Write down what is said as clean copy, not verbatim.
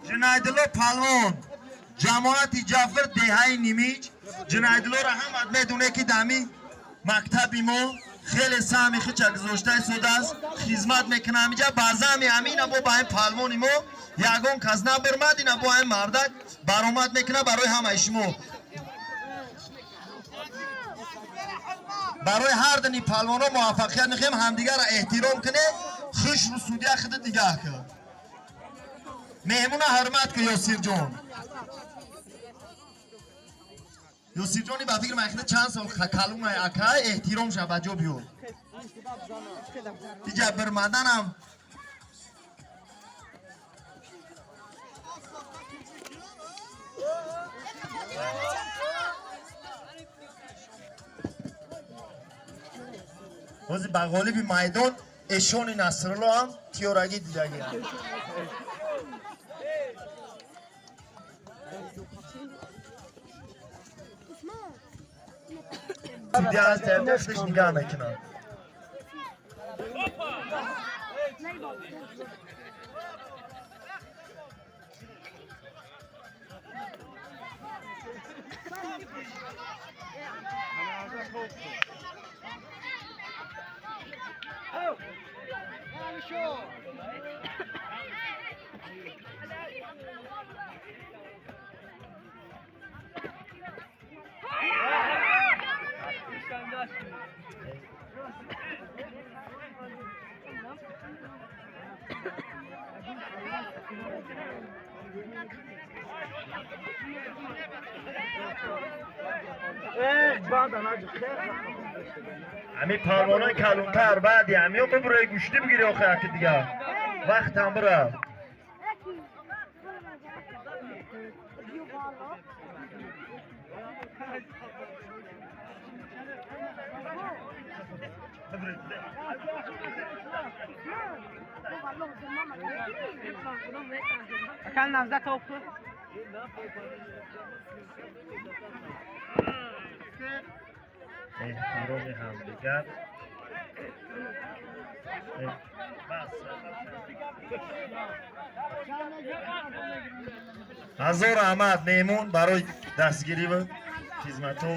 Ҷунайдулло палвон, ҷамоати Ҷафр, деҳаи Нимиҷ. Ҷунайдуллоро ҳамат медоне, ки дами мактаби мо хеле саҳми хича гузошта истодааст, хизмат мекунад. Ҳамиҷа баъзами ҳамина бо ба ин палвони мо ягон кас набирмад, ина бо ҳамин мардак баромад мекунад барои ҳамаи шумо. Барои ҳар дини палвонҳо муваффақият мехоҳем. Ҳамдигарро эҳтиром кунед, хушру судя худа дигаҳ кун. Меҳмона ҳурмат кун, Ёсирҷон. Ёсирҷони ба фикр ман чанд сол калумай акай, эҳтиром ша ба ҷо биёр. Иҷа бирмаданам ҳозир ба ғолиби майдон эшони Насрулло ҳам тиёрагӣ дидагиам. Судя ҳаст, худаш нигаҳ мекунад. Ҳамин палвонои калонтар баъди ҳамиё бибурои гӯштӣ бигири, охи яки дигар вақтам бирав. Эҳтироми ҳамдигар. Ҳазор раҳмат, меҳмон, барои дастгирӣ ва хизматҳо.